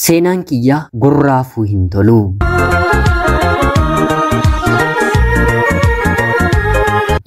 Seenaan kiyya gurraafuu hin tolu.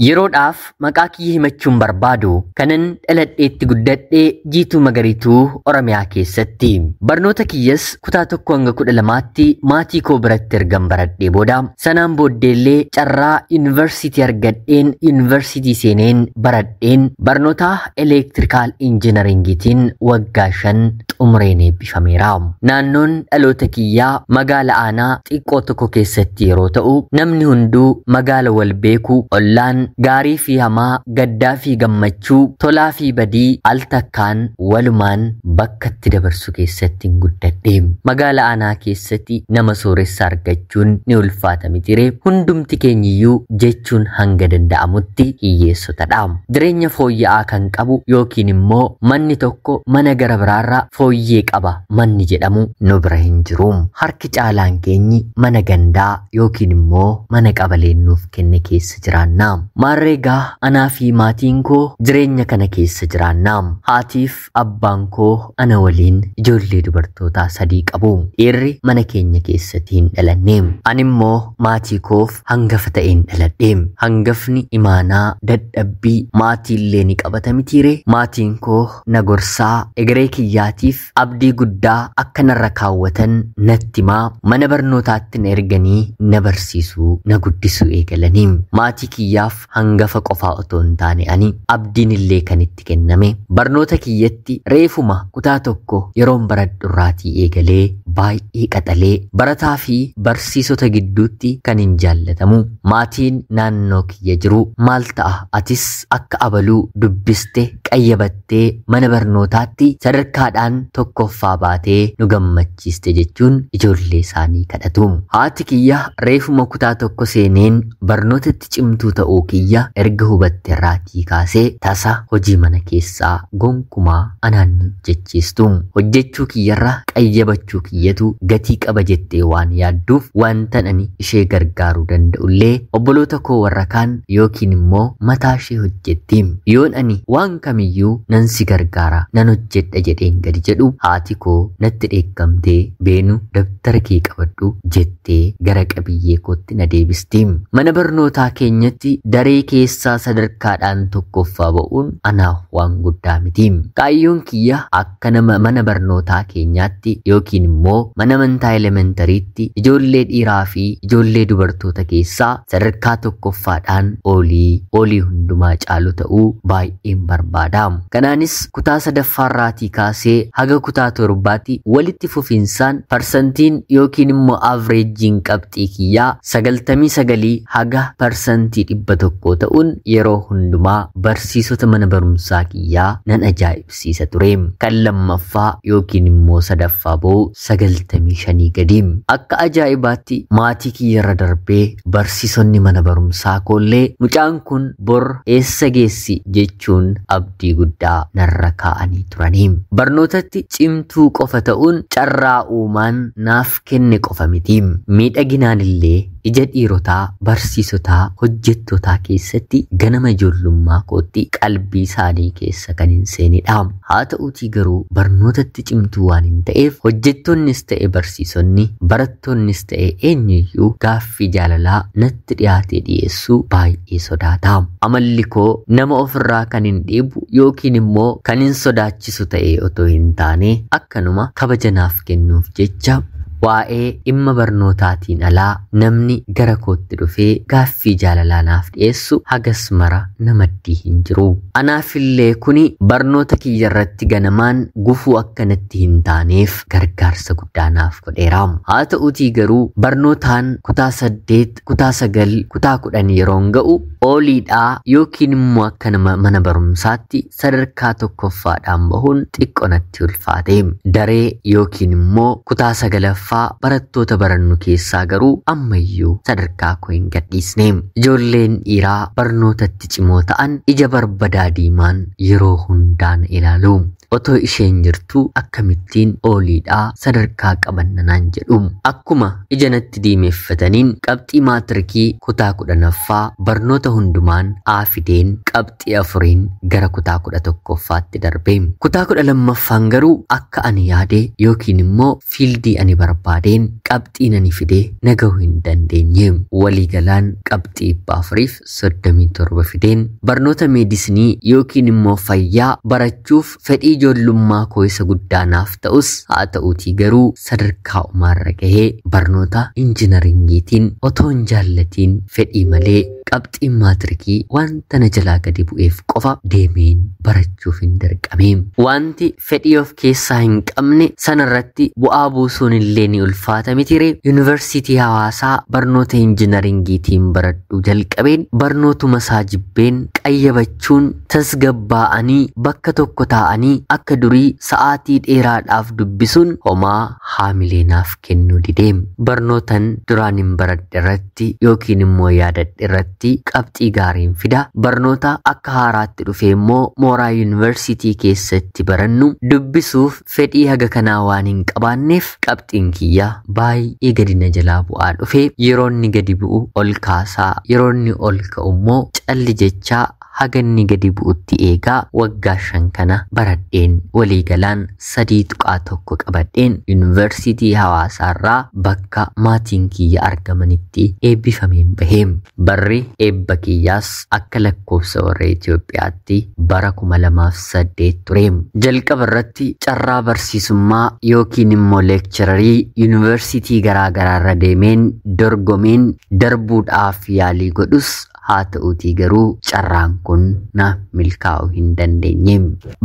Yeroodhaaf maqaa kiyya himachuun barbaadu kanan dhaladheetti guddadhee Jiituu Magariituu Oromiyaa keessatti. Barnoota kiyyas kutaa 1 hanga 12tti maatii koo biratti ergan baradhee booda sanaan booddeellee carraa yuunivarsiitii argadheen yuunivarsiitii seeneen baradheen barnoota elektirikaal injinaringiitiin waggaa 5 xumureen eebbifameera. Naannoon dhaloota kiyyaa magaala aanaa xiqqoo tokko keessatti yeroo ta'u namni hunduu magaala wal beeku, ollaan gaarii fi hamaa, gaddaa fi gammachuu, tolaa fi badii al takkaan walumaan bakka itti dabarsu keessatti hin guddadhe. Magaala aanaa keessatti nama sooressa argachuun ni ulfaata mitiree, hundumti keenyiyyuu jechuun hanga danda'amutti hiyyeessotadha. Jireenya fooyya'aa kan qabu yookiin immoo manni tokko mana gara biraarraa fooyyee qaba manni jedhamu nu bira hin jiru. Harki caalaan keenyi mana gandaa yookiin immoo mana qabaleen nuuf kenne keessa jiraanna. Maarreegaa anaa fi maatiin koo jireenya kana keessa jiraanna. Haatiif abbaan koo ana waliin ijoollee dubartootaa 3 qabu. Dhiirri mana keenya keessatti hin dhalanne. Ani immoo maatii koof hangafa ta'een dhaladhe. Hangafni imaanaa dadhabbii maatiillee ni qabata mitiire. Maatiin koo na gorsaa egeree kiyyaatiif abdii guddaa akka narra kaawwatan natti himaa mana barnootaatti na erganii na barsiisuu na guddisuu eegalanii. Maatii kiyyaaf hangafa qofaa otoo hin taane ani abdiin illee kan itti kenname barnoota kiyyatti reefuma kutaa 1 yeroon baradhurraatii eegalee baay'ee qaxalee barataa fi barsiisota gidduutti kan hin jaallatamu. Maatiin naannoo kiyya jiru maal ta'a atis akka abaluu dubbiste qayyabattee mana barnootaatti sadarkaadhaan tokkoffaa baatee nu gammachiiste jechuun ijoollee isaanii kadhatu. Haati kiyya reefuma kutaa 1 seeneen barnootatti cimtuu ta'uu kiyya erga hubatte irraatii kaasee tasa hojii mana keessaa gonkumaa anaan hojjechiistu. Hojjechuu kiyyarra qayyabachuu kiyyatu gatii qaba jettee waan yaadduuf wantan ani ishee gargaaruu danda'ullee obboloota koo warra kaan yookiin immoo mataa ishee hojjetti. Yoon ani waan kamiyyuu nan si gargaara nan hojjedha jedheen gadi jedhu haati koo natti dheekkamtee beenu dabtara kee qabadhu jettee gara qabiyyee kootti na deebisti. Mana barnootaa keenyatti daree keessaa sadarkaadhaan tokkoffaa ba'uun anaaf waan guddaa miti. Kaayyoon kiyya akka nama mana barnootaa keenyaatti yookiin immoo mana amantaa elementariitti ijoollee dhiiraa fi ijoollee dubartoota keessaa sadarkaa tokkoffaadhaan olii hundumaa caalu ta'uu baay'een barbaada. Kanaanis kutaa 3ffaarraatii kaasee haga kutaa 7tti walitti fufinsaan parsantiin yookiin immoo avreejiin qabxii kiyyaa 99 haga parsantii 100 ta'uun yeroo hundumaa barsiisota mana barumsaa kiyyaa nan ajaa'ibsiisa ture. Kan lammaffaa yookiin immoo sadaffaa ba'u 95 gadi. Akka ajaa'ibaatti maatii kiyyarra darbee barsiisonni mana barumsaa koollee mucaan kun bor eessa geessi jechuun abdii guddaa narra kaa'anii turanii. Barnootatti cimtuu qofa ta'uun carraa uumaan naaf kenne qofa miti. Miidhaginaan illee ija dhiirotaa, barsiisotaa, hojjettootaa keessatti ganama ijoollummaa kootti qalbii isaanii keessa kan hin seenidha. Haa ta'uutii garuu barnootatti cimtuu waan hin ta'eef hojjettoonnis ta'e barsiisonni, barattoonnis ta'e eenyuyyuu gaaffii jaalalaa natti dhiyaatee dhiyeessuu baay'ee sodaata. Amalli koo nama ofirraa kan hin dhiibu yookiin immoo kan hin sodaachisu ta'e otoo hin taane akkanuma kabaja naaf kennuuf jecha waa'ee dhimma barnootaatiin alaa namni gara kootti dhufee gaaffii jaalalaa naaf dhiyeessu hagas mara namaddii hin jiru. Anaafillee kuni barnoota kiyyarratti ganamaan gufuu akkanatti hin taaneef gargaarsa guddaa naaf godheera. Haa ta'uutii garuu barnootaan kutaa 8, kutaa 9, kutaa 10 yeroon ga'u oliidhaa yookiin immoo akka mana barumsaatti sadarkaa tokkoffaadhaan bahuun xiqqoo natti ulfaate. Daree yookiin immoo kutaa 9ffaa barattoota barannu keessaa garuu ammayyuu sadarkaa koo hin gadhiisne. Ijoolleen dhiiraa barnootatti cimoo ta'an ija barbadaa diimaan yeroo hundaan ilaalu. Otoo isheen jirtu akkamittiin ooliidhaa sadarkaa qabanna naan jedhu. Akkuma ija natti diimeeffataniin qabxii maatirikii kutaa 10ffaa barnoota hundumaan A fideen qabxii 4 gara kutaa 11ffaatti darbe. Kutaa 12ffaan garuu akka ani yaade yookiin immoo fiildii ani barbaadeen qabxiin ani fide na gahuu hin dandeenye. Waliigalaan qabxii 437 fideen barnoota meedisinii yookiin immoo fayyaa barachuuf fedhii ijoollummaa koo isa guddaa naaf ta'us, haa ta'uutii garuu sadarkaa umaarra gahee barnoota injinaringiitiin otoo hin jaallatiin fedhii malee qabxiin maatirikii wanta na jalaa gadi bu'eef qofa deemeen barachuuf hin dirqame. Wanti fedhii of keessaa hin qabne sanarratti bu'aa buusuun illee ni ulfaata mitire. Yuunivarsiitii Hawaasaa barnoota injinaringiitiin baradhuu jalqabeen barnootuma isaa jibbeen qayyabachuun tasgabbaa'anii bakka tokko taa'anii akka durii sa'aatii dheeraadhaaf dubbisuun homaa haamilee naaf kennuu didee. Barnootan duraan hin baradhe irratti yookiin immoo yaadadhe irratti qabxii gaariin fida. Barnoota akka haaraatti dhufee immoo mooraa yuunivarsiitii keessatti barannu dubbisuuf fedhii haga kanaa waan hin qabaanneef qabxiin kiyya baay'ee gadi na jalaa bu'aa dhufe. Yeroo inni gadi bu'u ol kaasaa, yeroo inni ol ka'u immoo calli jechaa haga inni gadi bu'utti eegaa waggaa 5 kana baradheen waliigalaan 3.1 qabadheen yuunivarsiitii Hawaasaarraa bakka maatiin kiyya argamanitti eebbifameen bahe. Barri eebba kiyyaas akka lakkoofsa warra Itoophiyaatti bara 2008 ture. Jalqaba irratti carraa barsiisummaa yookiin immoo leekchararii yuunivarsiitii garaagaraarra deemeen dorgomeen darbuudhaaf yaalii godhus, haa ta'uutii garuu carraan kun na milkaa'uu hin dandeenye.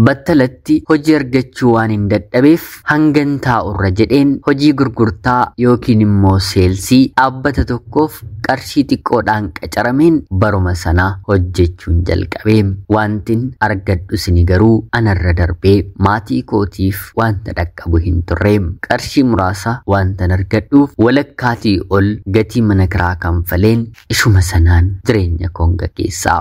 Battalatti hojii argachuu waan hin dadhabeef hangan taa'urra jedheen hojii gurgurtaa yookiin immoo seelsii dhaabbata tokkoof qarshii xiqqoodhaan qacarameen baruma sana hojjechuun jalqabe. Wantin argadhu sini garuu anarra darbee maatii kootiif wanta dhaqqabu hin turre. Qarshii muraasa wantan argadhuuf walakkaatii ol gatii mana kiraa kanfaleen ishuma sanaan jireenya koon gaggeessaa.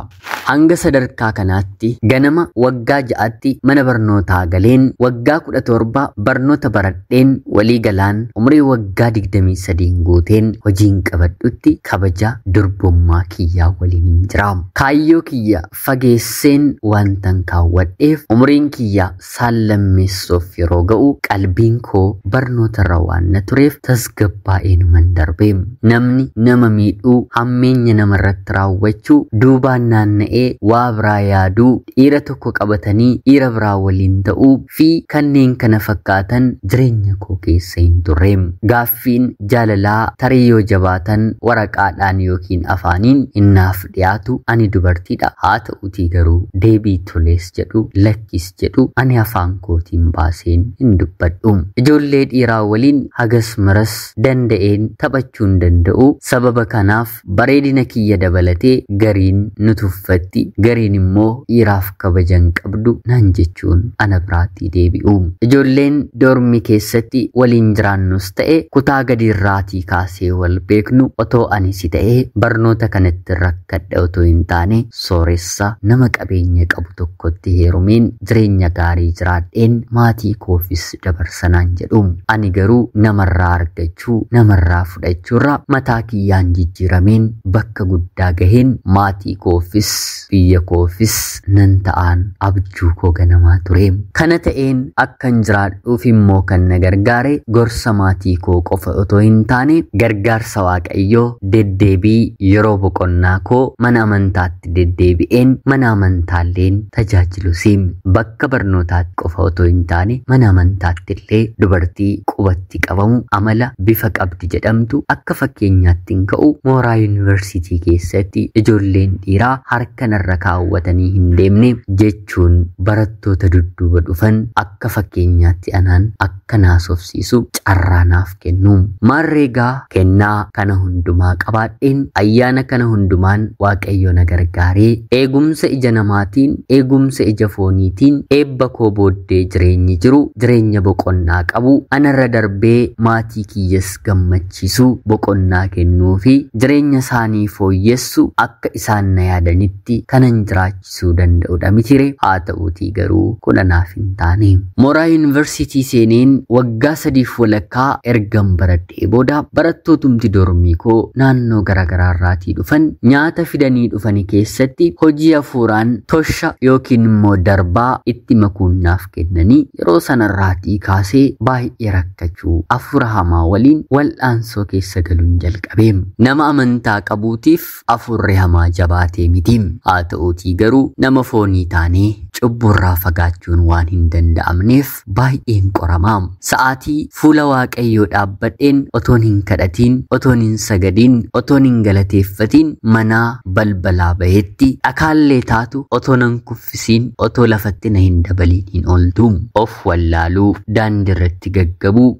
Hanga sadarkaa kanaatti ganama waggaa 6tti mana barnootaa galeen waggaa 17 barnoota baradheen waliigalaan umurii waggaa 23 guuteen hojiin qabadhutti kabaja durbummaa kiyyaa waliin hin jira. Kaayyoo kiyya fageesseen wantan kaawwadheef umuriin kiyya saallammeessuuf yeroo ga'u qalbiin koo barnootarra waan na tureef tasgabbaa'eenuman darbe. Namni nama miidhuu, hammeenya namarratti raawwachuu, duubaan naanna'ee waa biraa yaaduu, dhiira tokko qabatanii dhiira biraa waliin ta'uu fi kanneen kana fakkaatan jireenya koo keessa hin turre. Gaaffiin jaalalaa tarii yoo jabaatan waraqaadhaan yookiin afaaniin innaaf dhiyaatu, ani dubartiidha. Haa ta'uutii garuu deebii tolees jedhu lakkis jedhu ani afaan kootiin baaseen hin dubbadhu. Ijoollee dhiiraa waliin hagas maras danda'een taphachuu hin danda'u. Sababa kanaaf bareedina kiyya dabalatee gariin nu tuffatti, gariin immoo dhiiraaf kabajan qabdu naan jechuun ana biraatti deebi'u. Ijoolleen doormii keessatti waliin jiraannus ta'e kutaa gadiirraatii kaasee wal beeknu otoo ani si ta'ee barnoota kanatti rakkadha otoo hin taane sooressa nama qabeenya qabu tokkotti heerumeen jireenya gaarii jiraadheen maatii koofis dabarsanaan jedhu. Ani garuu namarraa argachuu, namarraa fudhachuurra mataa kiyyaan jijjiirameen bakka guddaa gaheen maatii koofis biyya koofis nan ta'aan abjuu koo ganamaa ture. Kana ta'een akkan jiraadhuuf immoo kan na gargaare gorsa maatii koo qofa otoo hin taane gargaarsa Waaqayyoo deddeebii yeroo boqonnaa koo mana amantaatti deddeebi'een mana amantaalleen tajaajilusi. Bakka barnootaatti qofa otoo hin taane mana amantaatti illee dubartii qubatti qabamu amala bifa qabdi jedhamtu akka fakkeenyaatti hin ka'u. Mooraa yuunivarsiitii keessatti ijoolleen dhiiraa harka narra kaawwatanii hin deemne jechuun barattoota dudduuba dhufan akka fakkeenyaatti anaan akka naasofsiisu carraa naaf kennu. Maarreegaa kennaa kana hundumaa qabaadheen ayyaana kana hundumaan Waaqayyo na gargaaree eegumsa ija namaatiin, eegumsa ija fooniitiin eebba koo booddee jireenyi jiru jireenya boqonnaa qabu anarra darbee maatii kiyyas gammachiisu boqonnaa kennuu fi jireenya isaanii fooyyessu Akka isaan na yaadanitti kanan jiraachisuu danda'udha mitire. Haa ta'uutii garuu kun anaaf hin taane. Mooraa yuunivarsiitii seeneen waggaa 3.5 ergan baradhee booda barattootumti dormii koo naannoo garaagaraarraatii dhufan nyaata fidanii dhufanii keessatti hojii hafuuraan tosha yookiin immoo darbaa itti makuun naaf kennanii yeroo sanarraatii kaasee baay'ee rakkachuu hafuura hamaa waliin wal'aansoo keessa galuun jalqabe. Nama amantaa qabuutiif hafuurri hamaa jabaatee miti. Haa ta'uutii garuu nama foonii taanee cubburraa fagaachuun waan hin danda'amneef baay'een qoramaa. Sa'aatii fuula Waaqayyoo dhaabbadheen otoon hin kadhatiin, otoon hin sagadiin, otoon hin galateeffatiin manaa balbalaa bahetti dhakaallee taatu otoo nan kuffisiin, otoo lafatti na hin dabaliin hin ooltu. Of wallaaluu, daandiirratti gaggabuu,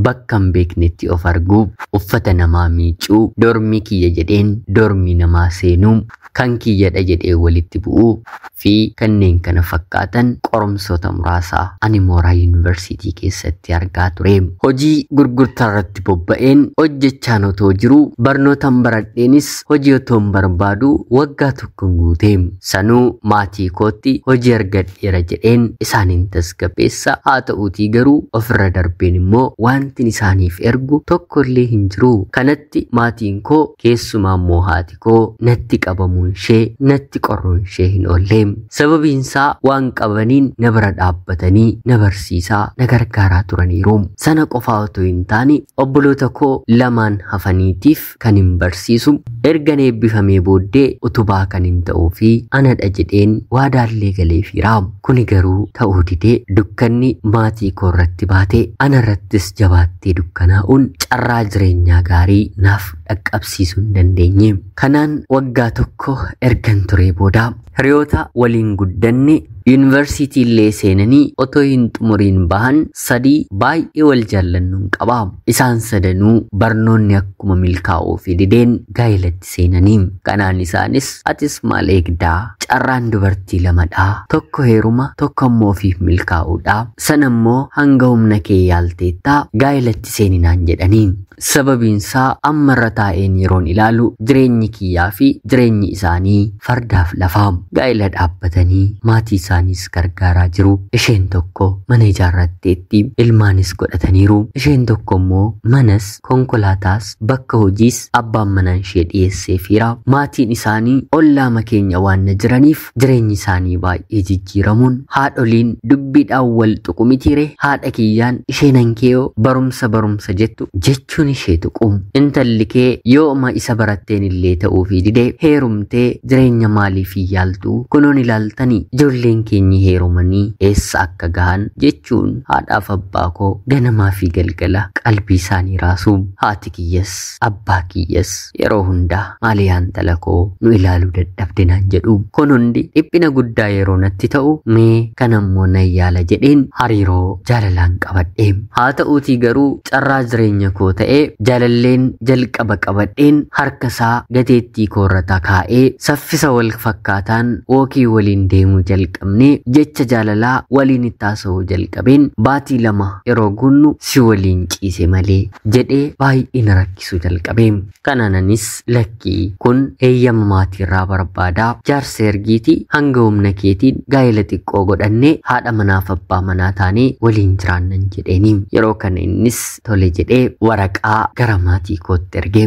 bakka hin beeknetti of arguu, uffata namaa miicuu, dormii kiyya jedheen dormii namaa seenuu, kan kiyyadha jedhee walitti bu'uu fi kanneen kana fakkaatan qorumsoota muraasaa ani mooraa yuunivarsiitii keessatti argaa ture. Hojii gurgurtaa irratti bobba'een hojjechaan otoo jiruu barnootaan baradheenis hojii otoo hin barbaadu waggaa tokkoon guute. Sanuu maatii kootti hojii argadheera jedheen isaaniin tasgabbeessa. Haa ta'uutii garuu ofirra darbeen immoo wantin isaaniif ergu tokkollee hin jiru. Kanatti maatiin koo keessumaa immoo haati koo natti qabamuun ishee natti qorruun ishee hin oolle. Sababiinsaa waan qabaniin na bira dhaabbatanii na barsiisaa na gargaaraa turaniiru. Sana qofaa otoo hin taane obboloota koo lamaan hafaniitiif kan hin barsiisu ergan eebbifamee booddee utubaa kan hin ta'uu fi anadha jedheen waadaallee galeefiira. Kuni garuu ta'uu didee dukkanni maatii koo irratti baate anarrattis jabaattee dukkanaa'uun carraa jireenyaa gaarii naaf dhaqqabsiisuu hin dandeenye. Kanaan waggaa tokko ergan turee booda hiriyoota waliin guddanne yuunivarsiitii illee seenanii otoo hin xumuriin bahan sadii baay'ee wal jaallannuun qaba. Isaan sadanuu barnoonni akkuma milkaa'uu fi dideen gaa'elatti seenanii. Kanaan isaanis atis maal eegdaa? Carraan dubartii lamadhaa. Tokko heeruma, tokko immoo ofiif milkaa'uudha. Sana immoo hanga humna kee yaalteettaa gaa'elatti seeninaan jedhanii. Sababiinsaa ammarra taa'een yeroon ilaalu jireenyi kiyyaa fi jireenyi isaanii fardaaf lafaa. Gaa'ela dhaabbatanii maatii isaaniis gargaaraa jiru. Isheen tokko mana ijaarratteetti, ilmaanis godhataniiru. Isheen tokko immoo manas, konkolaataas, bakka hojiis abbaan manaan ishee dhiyeesseefiira. Maatiin isaanii ollaama keenya waan na jiraniif jireenyi isaanii baay'ee jijjiiramuun haadholiin dubbiidhaan wal tuqu mitiire haadha kiyyaan isheen hankeeyoo barumsa barumsa jettu jechuun ishee tuqu. Intalli kee yooma isa baratteen illee ta'uufii didee heerumtee jireenya maaliif hin yaaltu? Kunoon ilaaltanii ijoolleen keenyi heerumanii eessa akka gahan jechuun haadhaaf abbaa koo ganamaa fi galgala qalbii isaanii raasu. Haati kiyyas abbaa kiyyas yeroo hundaa maali yaa intala koo nu ilaaluu dadhabde naan jedhu. Kun hundi dhiphina guddaa yeroo natti ta'u mee kanammoo nan yaala jedheen hariiroo jaalalaan qabadhe. Haa ta'uutii garuu carraa jireenya koo ta'ee jaalalleen jalqaba qabadheen harka isaa gateettii koorra kaa'ee saffisa wal fakkaataan wookii waliin deemuu jalqabnee jecha jaalalaa waliin itti haasa'uu jalqabeen baatii 2 yeroo gunnu si waliin ciise malee jedhee baay'ee na rakkisuu jalqabe. Kanaanis lakkii kun heeyyama maatiirraa barbaadaa jaarsa ergiitii hanga humna keetiin gaa'ela xiqqoo godhannee haadha manaaf abbaa manaa taanee waliin jiraannan jedheeni. Yeroo kana innis tole jedhee waraqaa gara maatii kootti erge.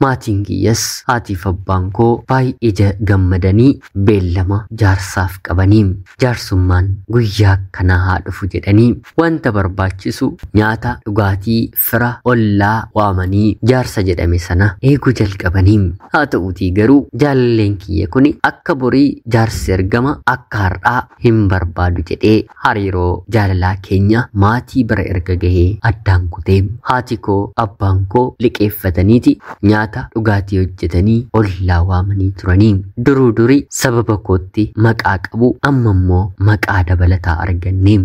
Maatiin kiyyas haatiif abbaan koo baay'ee gammadanii beellama jaarsaaf qabanii jaarsummaan guyyaa akkanaa haa dhufu jedhanii wanta barbaachisu nyaata, dhugaatii, fira, ollaa waamanii jaarsa jedhame sana eeguu jalqabanii. Haa ta'uutii garuu jaalalleen kiyya kuni akka borii jaarsi ergama akka har'aa hin barbaadu jedhee hariiroo jaalalaa keenya maatii bira erga gahee addaan kutee haati koo abbaan koo liqeeffataniiti nyaata dhugaatii hojjetanii ollaa waamanii turanii. Duruu durii sababa kootti maqaa qabu amma Amma immoo maqaa dabalataa arganne.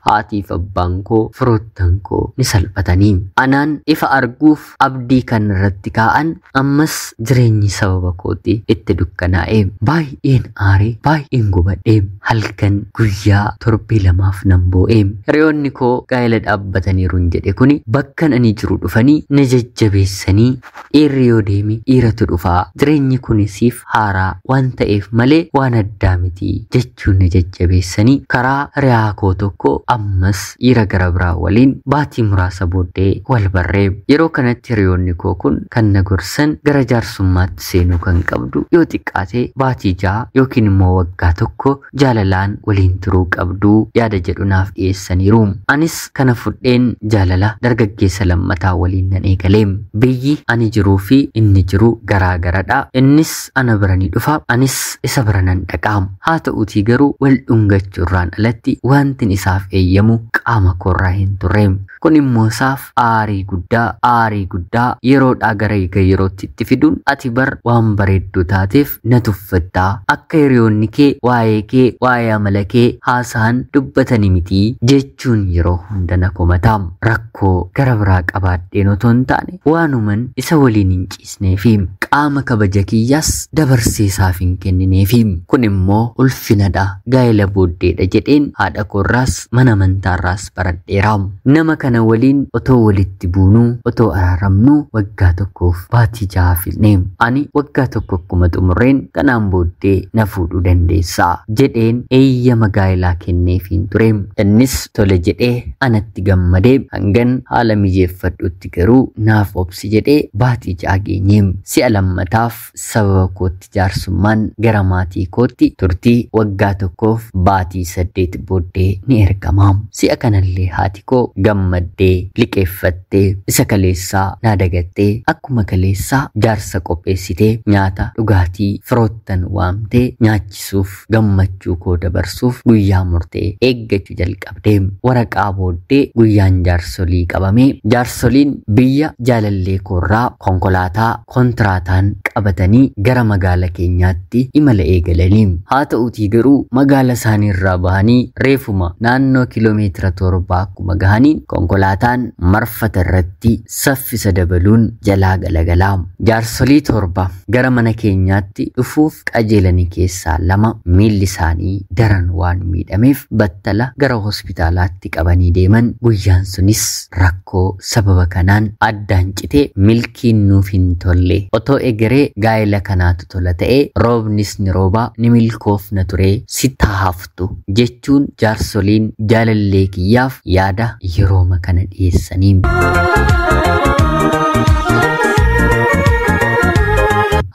Haatiif abbaan koo, firoottan koo ni salphatanii. Anaan ifa arguuf abdii kan irratti kaa'an ammas jireenyi sababa kootti itti dukkanaa'e. Baay'een aaree, baay'een gubadhe. Halkan guyyaa torbee 2f nan boo'e. Hiriyoonni koo gaa'ela dhaabbataniiru jedhe kuni bakkan ani jiru dhufanii na jajjabeessanii, dhiirri yoo deeme dhiiratu dhufaa, jireenyi kun siif haaraa waan ta'eef malee waan addaa miti jechuun na jajjabeessanii, karaa hiriyaa koo tokko ammas dhiira gara biraa waliin baatii muraasa booddee wal barree. Yeroo kanatti hiriyoonni koo kun kan na gorsan, gara jaarsummaatti seenuu kan qabdu yoo xiqqaate baatii 6 yookiin immoo waggaa 1 jaalalaan waliin turuu qabdu yaada jedhu naaf dhiyeessaniiru. Anis kana fudheen jaalala dargaggeessa lammataa waliin nan eegale. Biyyi ani jiruu fi inni jiru garaa garadha. Innis ana bira ni dhufa, anis isa bira nan dhaqa. Haa ta'uutii garuu wal dhungachuurraan alatti wantin isaaf eeyyamu qaama koorraa hin turre. Kun immoo isaaf aarii guddaa, aarii guddaa yeroodhaa gara yerootti itti fiduun, ati bar waan bareedduu taateef na tuffattaa, akka hiriyoonni kee waa'ee kee, waa'ee amala kee haasa'an dubbatani miti jechuun yeroo hunda na komata. Rakkoo gara biraa qabaadheen otoo hin taane waanuman isa waliin hin ciisneefi qaama kabaja kiyyaas dabarsee isaaf hin kennineefi, kun immoo ulfinadha, gaa'ela booddeedha jedheen haadha koorraas mana amantaarraas baradheera. Nama kana waliin otoo walitti buunuu, otoo araaramnuu waggaa 1f baatii 6 filne. Ani waggaa 1 akkuma xumurreen kanaan booddee na fuudhuu dandeessaa jedheen eeyyama gaa'elaa kenneefiin ture. Innis tole jedhee anatti gammadee, hangan haala mijeeffadhutti garuu naaf obsi jedhee baatii 6 geenye. Si'a lammataaf sababa kootti jaarsummaan gara maatii kootti turtii waggaa 1f baatii 8 booddee ni ergama. Si'a kanallee haati koo gammaddee liqeeffattee, isa kaleessaa naa dagattee, akkuma kaleessaa jaarsa qopheessitee, nyaata dhugaatii firoottan waamtee nyaachisuuf, gammachuu koo dabarsuuf guyyaa murtee eeggachuu jalqabde. Waraqaa booddee guyyaan jaarsolii qabamee, jaarsoliin biyya jaalallee koorraa konkolaataa kontiraataan qabatanii gara magaala keenyaatti imala eegalanii. Haa ta'uutii garuu magaala isaaniirraa bahanii reefuma naannoo kiiloomeetira 7 akkuma gahaniin konkolaataan marfata irratti saffisa dabaluun jalaa galagalaa. Jaarsolii 7 gara mana keenyaatti dhufuuf qajeelanii keessaa 2 miilli isaanii daran waan miidhameef battala gara hospitaalaatti qabanii deeman. Guyyaan sunis rakkoo sababa kanaan addaan citee milkiin nuuf hin tolle. Otoo egeree gaa'ela kanaatu tola ta'ee roobnis ni roobaa, ni milkoofna ture, sitti haftu jechuun jaarsoliin jaalallee kiyyaaf yaada yerooma kana dhiyeessanii.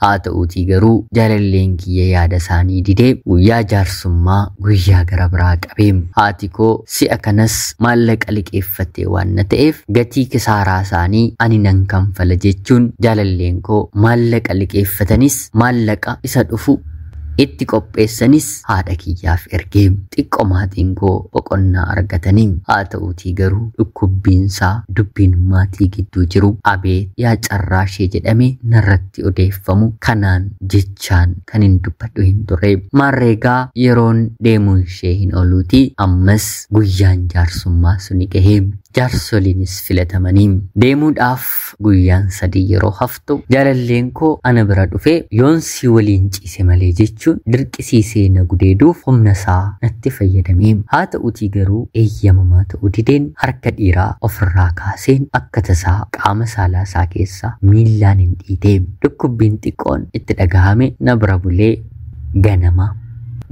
Haa ta'uutii garuu jaalalleen kiyya yaada isaanii didee guyyaa jaarsummaa guyyaa gara biraa qabee. Haati koo si'a kanas maallaqa liqeeffattee waan na ta'eef, gatii kisaaraa isaanii ani nan kanfala jechuun, jaalalleen koo maallaqa liqeeffatanis maallaqa isa dhufu itti qopheessanis haadha kiyyaaf ergee, xiqqoo maatiin koo boqonnaa argatanii. Haa ta'uutii garuu dhukkubbiinsaa, dubbiin maatii gidduu jiru abeet yaa carraa ishee jedhame narratti odeeffamu kanaan jechaan kan hin dubbadhu hin turre. Maarreegaa yeroon deemuun ishee hin ooluutii ammas guyyaan jaarsummaa suni gahee, jaarsoliinis filatamanii deemuudhaaf guyyaan 3 yeroo haftu, jaalalleen koo ana bira dhufee yoon si waliin ciise malee jechuun dirqisiisee na gudeeduuf humna isaa natti fayyadamee. Haa ta'uutii garuu eeyyamamaa ta'uu dideen harka dhiiraa ofirraa kaaseen akka tasaa qaama saalaa isaa keessaa miillaan hin dhiitee. Dhukkubbiin xiqqoon itti dhagahame. Na bira bulee ganama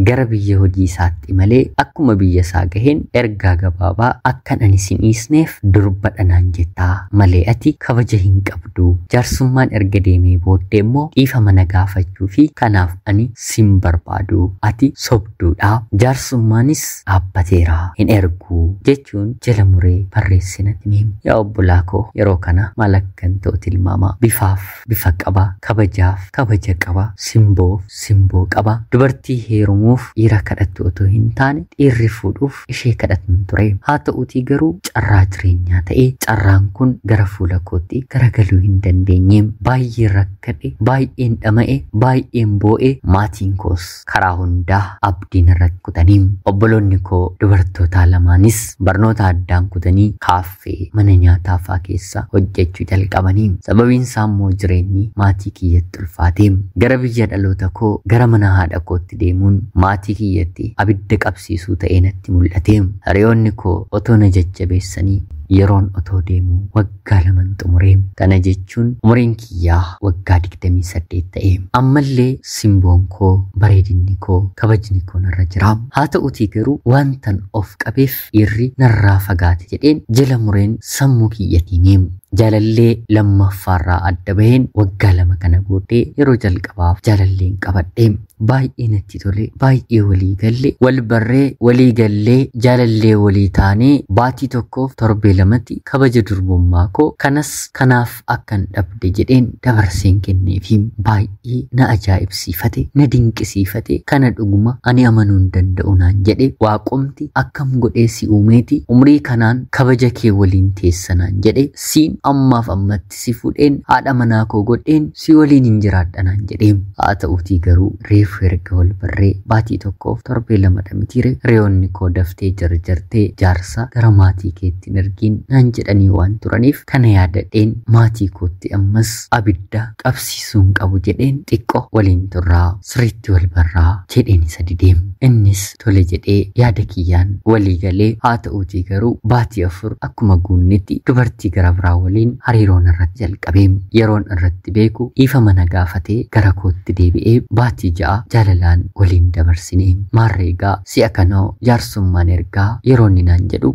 gara biyya hojii isaatti malee, akkuma biyya isaa gaheen ergaa gabaabaa, akkan ani sin dhiisneef durba dhanaan jettaa malee ati kabaja hin qabdu, jaarsummaan erga deemee booddee immoo dhiifama na gaafachuu fi kanaaf ani sin barbaadu, ati sobduudha, jaarsummaanis dhaabbateera, hin ergu jechuun jala muree barreessinatti hime. Yaa obbolaa koo, yeroo kana maal akkan ta'u tilmaama. Bifaaf bifa qaba, kabajaaf kabaja qaba, simboof simboo qaba, dubartii heerumuuf Heerumuuf dhiira kadhattu otoo hin taane dhiirri fuudhuuf ishee kadhatan ture. Haa ta'uutii garuu carraa jireenyaa ta'ee carraan kun gara fuula kootti garagaluu hin dandeenye. Baay'een rakkadhe, baay'een dhama'e, baay'een boo'e. Maatiin koos karaa hundaa abdiin irratti kutanii. Obboloonni koo dubartootaa lamaanis barnoota addaan kutanii kaaffee mana nyaataa fa'aa keessa hojjechuu jalqabanii. Sababiin isaa immoo jireenyi maatii kiyyatti ulfaate. Gara biyya dhaloota koo gara mana haadha kootti deemuun maatii kiyyatti abidda qabsiisuu ta'ee natti mul'ate. Hiriyoonni koo otoo na jajjabeessanii yeroon otoo deemu waggaa 2 xumure. Kana jechuun umuriin kiyyaa waggaa 28 ta'e. Ammallee simboon koo, bareedinni koo, kabajni koo narra jira. Haa ta'uutii garuu wantan of qabeef dhiirri narraa fagaate jedheen jala mureen sammuu kiyyatiini. Jaalallee lammaffaarraa adda baheen waggaa 2 kana booddee yeroo jalqabaaf jaalalleen qabadhe. Baay'ee natti tole, baay'ee walii galle, wal barree walii gallee jaalallee walii taanee baatii 1 torbee 2tti kabaja durbummaa koo kanas kanaaf akkan dhabde jedheen dabarseen kenneefi. Baay'ee na ajaa'ibsiifate, na dinqisiifate. Kana dhuguma ani amanuu hin danda'u naan jedhe. Waaqomti akkam godhee si uumeeti umrii kanaan kabaja kee waliin teessanaan jedhe. Siin ammaaf ammatti si fuudheen haadha manaa koo godheen si waliin hin jiraadha naan jedhe. Haa ta'uutii garuu reefu erga wal barree baatii 1 torbee 2 mitiire hiriyoonni koo daftee jarjartee jaarsa gara maatii keetti hin ergiin naan jedhanii waan turaniif kana yaadadheen maatii kootti ammas abidda qabsiisuun qabu jedheen xiqqoo waliin turraa sirriitti wal barraa jedheen isa didee. Innis tole jedhee yaada kiyyaan walii galee. Haa ta'uutii garuu baatii 4 akkuma guunnetti dubartii gara biraa waliin hariiroon irratti jalqabee. Yeroon irratti beeku dhiifama na gaafatee gara kootti deebi'ee baatii 6 jaalalaan waliin dabarsine. Maarreegaa si'a kanoo jaarsummaan ergaa yeroo inni naan jedhu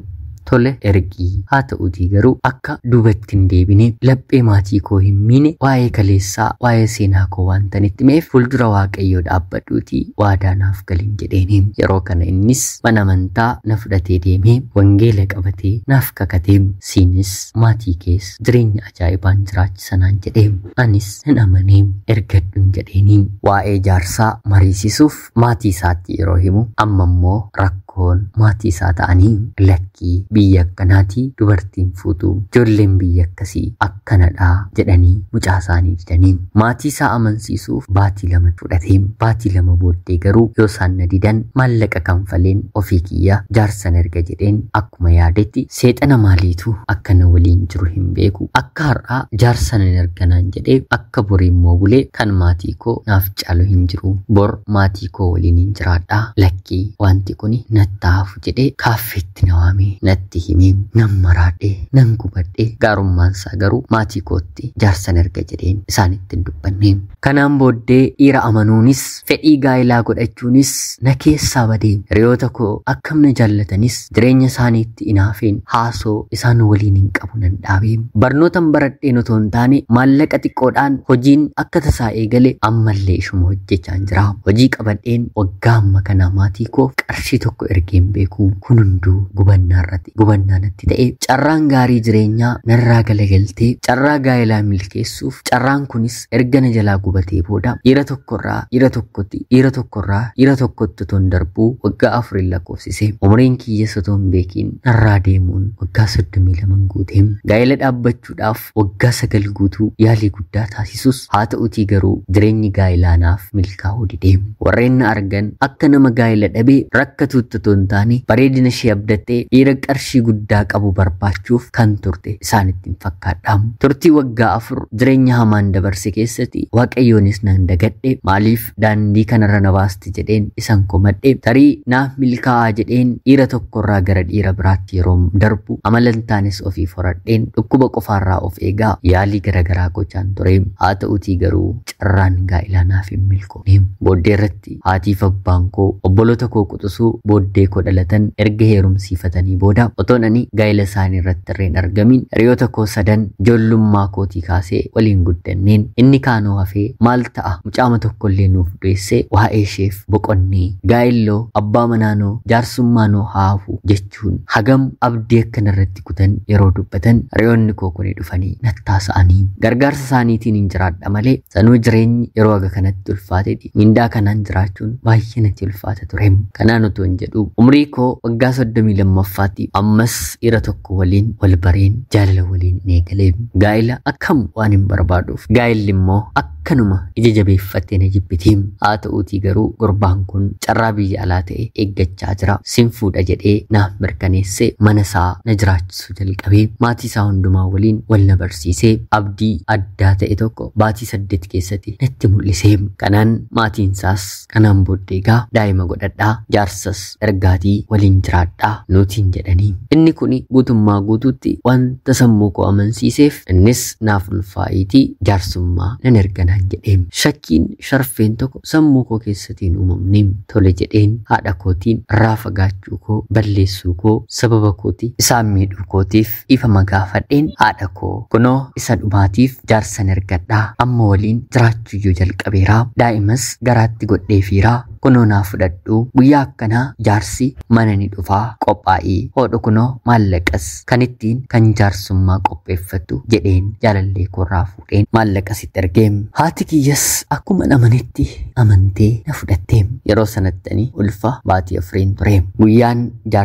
tole ergii. Haa ta'uutii garuu akka duubatti hin deebine, laphee maatii koo hin miine, waa'ee kaleessaa waa'ee seenaa koo waan itti himeef fuuldura Waaqayyoo dhaabbadhuutii waadaa naaf galin jedheeni. Yeroo kana innis mana amantaa na fudhatee deemee wangeela qabatee naaf kakatee, siinis maatii kees jireenya ajaa'ibaan jiraachisanaan jedhee. Anis hin amanee ergadhuun jedheeni. Waa'ee jaarsaa mariisisuuf maatii isaatti yeroo himu amma immoo rakkoon maatii isaa ta'anii lakkii biyya akkanaatii dubartiin fuutuu ijoolleen biyya akkasii akkanadhaa jedhanii mucaa isaanii didanii. Maatii isaa amansiisuuf baatii 2 fudhatee. Baatii 2 booddee garuu yoo isaan na didan maallaqa kanfaleen ofii kiyya jaarsan erga jedheen akkuma yaadetti seexana maaliitu akka na waliin jiru hin beeku. Akka har'aa jaarsan hin erganaan jedhee akka borii immoo bulee kan maatii koo naaf caalu hin jiru, bor maatii koo waliin hin jiraadhaa, lakkii wanti kuni nattaafu jedhee kaaffeetti na waamee natti himee nan maraadhee nan gubadhee. Gaarummaan isaa garuu maatii kootti jaarsan erga jedheen isaanitti hin dubbanne. Kanaan booddee dhiira amanuunis fedhii gaa'ilaa godhachuunis na keessaa badee. Hiriyoota koo akkam na jaallatanis jireenya isaaniitti inaafeen haasoo isaan waliin hin qabu nan dhaabee. Barnootan baradheen otoo hin taane maallaqa xiqqoodhaan hojiin akka tasaa eegale ammallee ishuma hojjechaan jira. Hojii qabadheen waggaa amma kanaa maatii koof qarshii tokko ergeen beeku. Kun hunduu gubannaa irratti gubannaa natti ta'e. Carraan gaarii jireenyaa narraa galagaltee carraa gaa'ilaa milkeessuuf carraan kunis erga na jalaa gubatee booda dhiira tokkorraa dhiira tokkotti dhiira tokkorraa dhiira tokkotti otoo hin darbuu waggaa 4 lakkoofsise. Umriin kiyyas otoo hin beekiin narraa deemuun waggaa 32 guute. Gaa'ila dhaabbachuudhaaf waggaa 9 guutuu yaalii guddaa taasisus haa ta'utii garuu jireenyi gaa'ilaa naaf milkaa'uu dide. Warreen na argan akka nama gaa'ila dhabee rakkatuutti otoo hin taane bareedina ishee abdattee dhiira qarshii guddaa qabu barbaachuuf kan turte isaanitti hin fakkaadha. Turtii waggaa 4 jireenya hamaan dabarse keessatti Waaqayyoonis nan dagadhe. Maaliif daandii kanarra na baasti jedheen isan komadhe. Tarii naaf milkaa'aa jedheen dhiira tokkorraa gara dhiira biraatti yeroo darbu amalan taanes ofii horadheen dhukkuba qofaarraa of eegaa yaalii garaagaraa gochaan ture. Haa ta'utii garuu carraan gaa'ilaa naaf hin milkoofne. Booddee irratti haatiif abbaan koo obboloota koo quxisuu booddee booddee koo dhalatan erga heerumsiifatanii booda otoon ani gaa'ela isaanii irratti irreen argamin hiriyoota koo sadan ijoollummaa kootii kaasee waliin guddanneen inni kaanoo hafee maal ta'a mucaama tokkollee nuuf deessee waa'ee isheef boqonnee gaa'elloo abbaa manaanoo jaarsummaanoo haafu jechuun hagam abdii akkana irratti kutan yeroo dubbatan hiriyoonni koo kuni dhufanii nattaasa'anii gargaarsa isaaniitiin hin jiraadha malee sanuu jireenyi yeroo haga kanatti ulfaateeti mindaa kanaan jiraachuun baay'ee natti ulfaata ture. Kanaan otoo hin jedhu umrii koo waggaa 32ffaatti ammas dhiira tokko waliin wal bareen jaalala waliin hin eegalee gaa'ela akkam waan hin barbaaduuf gaa'elli immoo akkanuma ija jabeeffattee na jibbitiim. Haa ta'uutii garuu gurbaan kun carraa biyya alaa ta'e eeggachaa jira. Sin fuudha jedhee naaf mirkaneessee mana isaa na jiraachisuu jalqabee maatii isaa hundumaa waliin wal na barsiisee abdii addaa ta'e tokko baatii 8 keessatti natti mul'isee. Kanaan maatiin isaas kanaan booddee egaa daa'ima godhadhaa jaarsas ergaatii waliin jiraadhaa nutiin jedhanii. Inni kuni guutummaa guutuutti wanta sammuu koo amansiiseef innis naaf ulfaa'iitii jaarsummaa nan erganaan jedhee. Shakkiin sharfeen tokko sammuu koo keessatti hin uumamne. Tole jedheen haadha kootiin irraa fagaachuu koo balleessuu koo sababa kooti isaan miidhuu kootiif ifama gaafadheen haadha koo kunoo isa dhumaatiif jaarsan ergadhaa amma waliin jiraachuuyyuu jalqabeeraa daa'imas garaatti godheefiiraa kunoo naa fudhadhuu guyyaa akkanaa jaarsi mana ni dhufaa qophaa'ii hodhu kunoo maallaqas kan ittiin kan jaarsummaa qopheeffattu jedheen jaalallee koorraa fuudheen maallaqas itti ergeem. Haati kiyyas akkuma amanitti amantee na fudhatteem. Yeroo sanatti ani ulfa baatii 4 ture. Guyyaan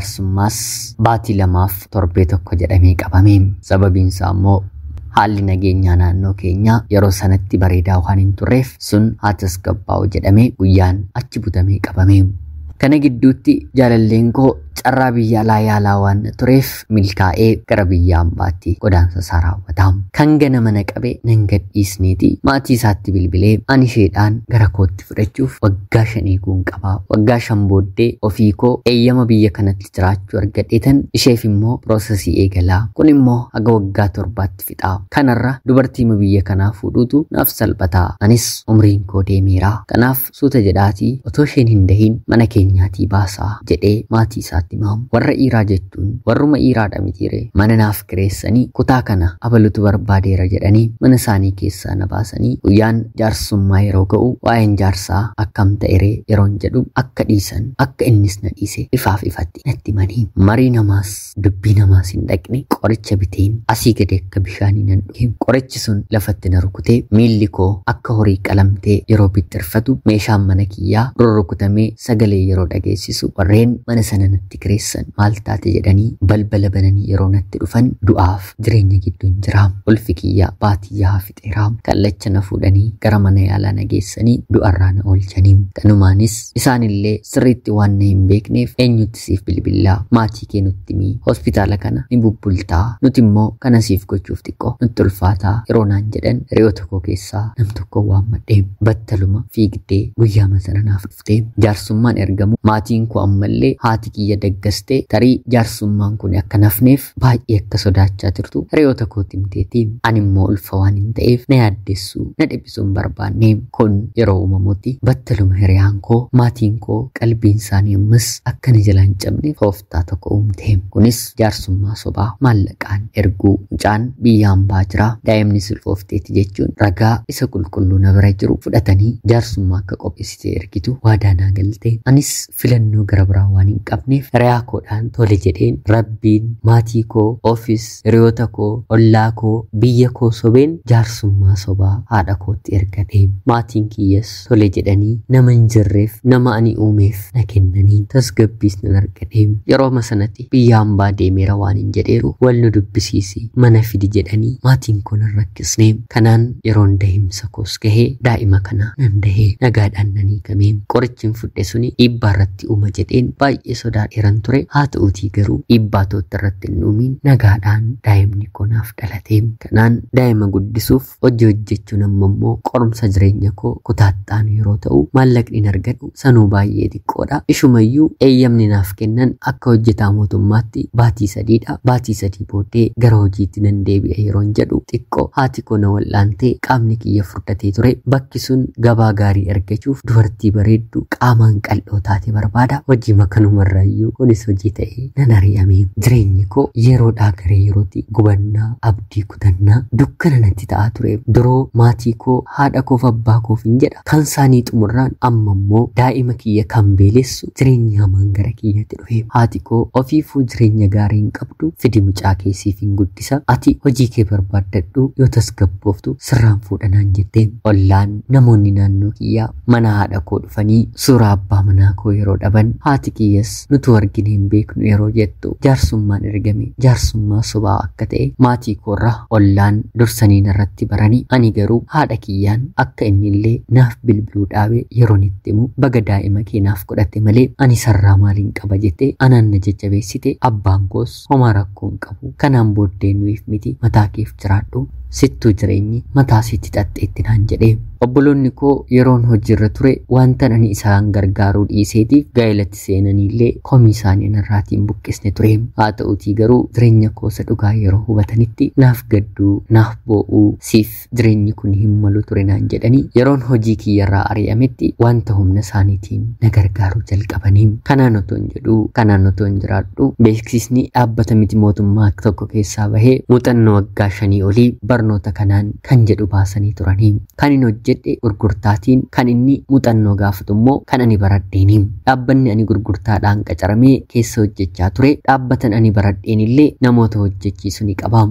jaarsummaas baatii 2 fi torbee 1 jedhamee qabame. Sababiin isaa immoo haalli nageenyaa naannoo keenyaa yeroo sanatti bareedaa waan hin turreef sun haa tasgabbaa'u jedhamee guyyaan achi butamee qabame. Kana gidduutti jaalalleen koo carraa biyya alaa yaalaa waan tureef milkaa'ee gara biyya ambaatti godaansa isaa raawwata. Kan gana mana qabe nan gadhiisneeti maatii isaatti bilbilee ani isheedhaan gara kootti fudhachuuf waggaa 5 eeguun qaba. Waggaa 5 booddee ofii koo eeyyama biyya kanatti jiraachuu argadheetan isheef immoo piroosesii eegalaa. Kun immoo haga waggaa 7tti fixa. Kanarra dubartiima biyya kanaa fuudhuutu naaf salphataa. Anis umriin koo deemeera. Kanaaf suuta jedhaatii otoo isheen hin dahin mana keenyaatii baasaa jedhee maatii isaatti himamu. Warra dhiiraa jechuun warruma dhiiraadha mitiire mana naaf kireessanii kutaa kana abalutu barbaadeera jedhanii mana isaanii keessaa na baasanii guyyaan jaarsummaa yeroo ga'u waa'een jaarsaa akkam ta'eree yeroon jedhu akka dhiisan akka innis na dhiise ifaaf ifatti natti himanii marii namaas dubbii namaas hin dhaqne qoricha biteen asii gadi akka bishaanii nan dhuge. Qorichi sun lafatti na rukutee miilli koo akka horii qalamtee yeroo bixxirfatu meeshaan mana kiyyaa rurrukutamee sagalee yeroo dhageessisu warreen mana sana natti kireessan maal taate jedhanii balbala bananii yeroo natti dhufan du'aaf jireenya gidduun jira. Ulfi kiyyaa baatiyyaa fixeera. Kallacha na fuudhanii gara mana yaalaa na geessanii du'arraa na oolchanii. Kanumaanis isaanillee sirriitti waan na hin beekneef eenyutti siif bilbillaa maatii kee nutti himii hospitaala kana ni bubbultaa nuti immoo kana siif gochuuf xiqqoo nutti ulfaataa yeroo naan jedhan hiriyoota koo keessaa nam tokko waammadhee battaluma fiigdee guyyaa sana naaf dhuftee jaarsummaan ergamu maatiin koo ammallee haati kiyya daggastee tarii jaarsummaan kun akka nafneef baay'ee akka sodaachaa jirtu hiriyoota kootti himteeti. Ani immoo ulfa waan hin ta'eef na yaaddessuu na dhiphisuu hin barbaanne. Kun yeroo uumamutti battaluma hiriyaan koo maatiin koo qalbiin isaanii ammas akka na jalaa hin cabne tooftaa tokko uumte. Kunis jaarsummaa sobaa maallaqaan erguu mucaan biyya hambaa jira daa'imni sulfoofteeti jechuun ragaa isa qulqulluu na bira jiru fudhatanii jaarsummaa akka qopheessitee ergitu waadaa naa galte. Anis filannoo gara biraa waan hin qabneef hiriyaa koodhaan tole jedheen rabbiin maatii koo ofiis hiriyoota koo ollaa koo biyya koo sobeen jaarsummaa sobaa haadha kootti ergate. Maatiin kiyyas tole jedhanii nama hin jirreef nama ani uumeef na kennanii tasgabbiis nan argate. Yerooma sanatti biyya hambaa deemeera waan hin jedheeru wal nu dubbisiisi mana fidi jedhanii maatiin koo nan rakkisne. Kanaan yeroon dahimsa koos gahee daa'ima kana nan dahee nagaadhaan nan hiikame. Qorichi hin fudhe suni dhiibbaa irratti uuma jedheen baay'ee sodaadheeran ture. Haa ta'uutii garuu dhiibbaa tootti irratti hin uumiin nagaadhaan daa'imni koo naaf dhalate. Kanaan daa'ima guddisuuf hojii hojjechuun amma immoo qorumsa jireenya koo kutaaxxaanu yeroo ta'u maallaqni hin argadhu sanuu baay'ee xiqqoodha. Ishumayyuu eeyyamni naaf kennan akka hojjetaa mootummaatti baatii 3dha. Baatii 3 booddee gara hojiitti nan deebi'a yeroon jedhu xiqqoo haati koo na wal'aantee qaamni kiyya furdatee ture. Bakki sun gabaa gaarii argachuuf dubartii bareeddu qaamaan qal'oo taate barbaada. Hojii makanumarraayyuu kunis hojii ta'ee nan ari'ame. Jireenyi koo yeroodhaa gara yerootti gubannaa, abdii kutannaa, dukkana natti ta'aa ture. Duroo maatii koo, haadha koof abbaa koof hin jedha. Kan isaanii xumurraan amma immoo daa'ima kiyya kan beelessu jireenyi hamaan gara kiyyatti dhufe. Haati koo ofiifuu jireenya gaarii hin qabdu, fidi mucaa kee siif hin guddisa, ati hojii kee barbaaddadhu, yoo tasgabbooftu sirraan fuudhanaan jette. Ollaan namoonni naannoo kiyyaa mana haadha koo dhufanii suuraa abbaa manaa koo yeroo dhaban haati kiyyas nutu argine hin beeknu yeroo jettu jaarsummaan ergame jaarsummaa sobaa akka ta'e maatii koorraa ollaan dursanii narratti baranii ani garuu haadha kiyyaan akka inni illee naaf bilbiluu dhaabe yeroon itti himu baga daa'ima kee naaf godhate malee ani sarraa maaliin qaba jettee anaan na jajjabeessite. Abbaan koos homaa rakkoo hin qabu, kanaan booddee nuyiif miti mataa keef jiraadhu, sittuu jireenyi mataa sitti xaxxeetti naan jedhe. Obboloonni koo yeroon hojiirra ture wanta ani isaan gargaaruu dhiiseetiif gaa'elatti seenaniillee komii isaanii narraatiin buqqisne ture. Haa ta'uutii garuu jireenya koosa dhugaa yeroo hubatanitti naaf gadduu, naaf boo'uu, siif jireenyi kun hin malu ture naan jedhanii yeroon hojii kiyyarraa ari'ametti wanta humna isaaniitiin na gargaaruu jalqabanii. Kanaan otoo hin jedhuu, kanaan otoo hin jiraadhu beeksisni dhaabbata miti mootummaa tokko keessaa bahee muuxannoo waggaa 5 olii barnoota kanaan kan jedhu baasanii turanii. Kan hin hojjedhe gurgurtaatiin, kan inni muuxannoo gaafatu immoo kan ani baradheeni. Dhaabbanni ani gurgurtaadhaan qacaramee keessa hojjechaa ture dhaabbatan ani baradheen illee namoota hojjechiisu ni qaba.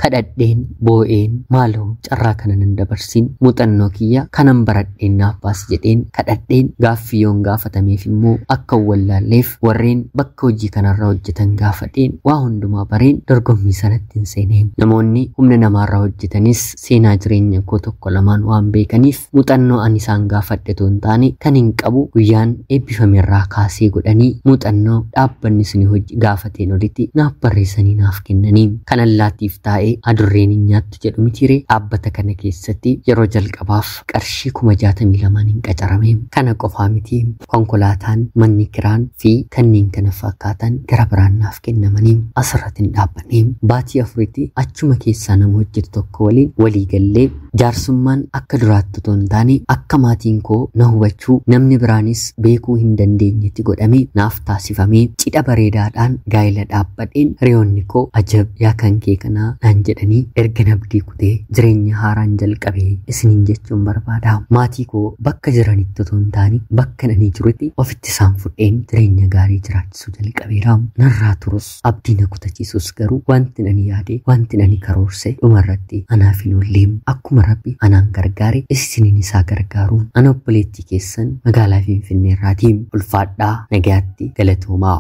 Kadhadheen, boo'een, maaloo carraa kana nan dabarsin, muuxannoo kiyya kanan baradheen naaf baasi jedheen kadhadheen. Gaaffii yoon gaafatameef immoo akka wallaalleef warreen bakka hojii kanarra hojjetan gaafadheen waa hundumaa bareen dorgommii sanatti hin seenee. Namoonni humna namaarra hojjetanis seenaa jireenya koo tokko lamaan waan beekaniif muuxannoo ani isaan gaafadhe otoo hin taane kan hin qabu guyyaan eebbifamerraa kaasee godhanii muuxannoo dhaabbanni suni hojii gaafateen olitti naaf barreessanii naaf kennanii. Kan allaattiif taa'ee adurreen hin nyaattu jedhu mitiiree dhaabbata kana keessatti yeroo jalqabaaf qarshii 62,000 hin qacarame. Kana qofaa miti, konkolaataan, manni kiraan fi kanneen kana fakkaatan gara biraan naaf kennamanii asirratti hin dhaabbanne. Baatii 4tti achuma keessaa nama hojjetu tokko waliin walii gallee jaarsummaan akka duraatti otoo hin taane akka maatiin koo na hubachuu namni biraanis beekuu hin dandeenyetti godhame naaf taasifamee cidha bareedaadhaan gaa'ela dhaabbadheen hiriyoonni koo ajab yaa kan kee kanaa naan jedhanii erga abdii kutee jireenya haaraan jalqabee isiniin jechuun barbaada. Maatii koo bakka jiranitti otoo hin taane bakka ani jirutti ofitti isaan fudheen jireenya gaarii jiraachisuu jalqabeera. Narraa turus abdii na kutachiisus garuu wanti ani yaade, wanti ani karoorse dhumarratti anaaf hin oolle. Akkuma Rabbi anaan gargaare isiniin isaa gargaaru. Ana obboleettii keessan magaalaa Finfinneerraatii. Ulfaadhaa, nagayaatti, galatoomaa.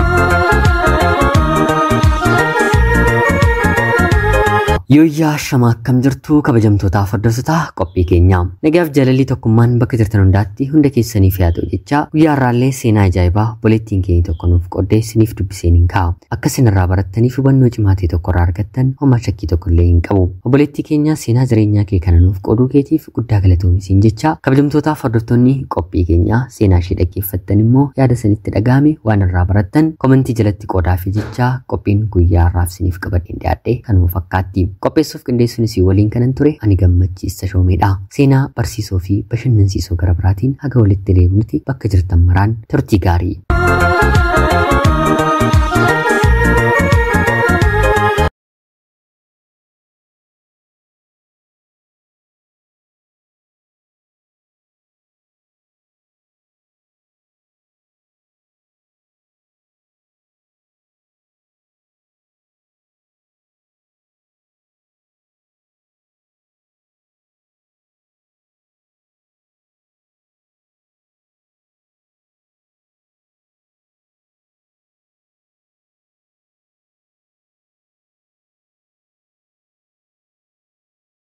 Yooyyaa shama akkam jirtu kabajamtootaaf hordoftoota qophii keenyaa. Nagaaf jaalalli tokkummaan bakka jirtan hundaatti hunda keessaniif haa ta'u jechaa guyyaa har'aallee seenaa ajaa'ibaa obboleettiin keenya tokko nuuf qooddee isiniif dubbiseen hin kaa'a. Akka isin irraa barattaniif hubannoo cimaa ta'e tokko irraa argattan homaa shakkii tokko illee hin qabu. Obboleettii keenya seenaa jireenyaa kee kana nuuf qooduu keetiif guddaa galatoomi siin jechaa kabajamtootaaf hordoftoonni qophii keenyaa seenaa ishee dhaggeeffattan immoo yaada isinitti dhaga'ame waan irraa barattan komentii jalatti qoodaa fi jechaa qophiin guyyaa har'aaf isiniif qabadheen dhiyaadhe kanuma fakkaatti. Qopheessuuf qindeessuun isii waliin kanan ture ani Gammachiisa Shoomeedha. Seenaa barsiisoo fi bashannansiisoo gara biraatiin haga walitti deebinutti bakka jirtan maraan turtii gaarii.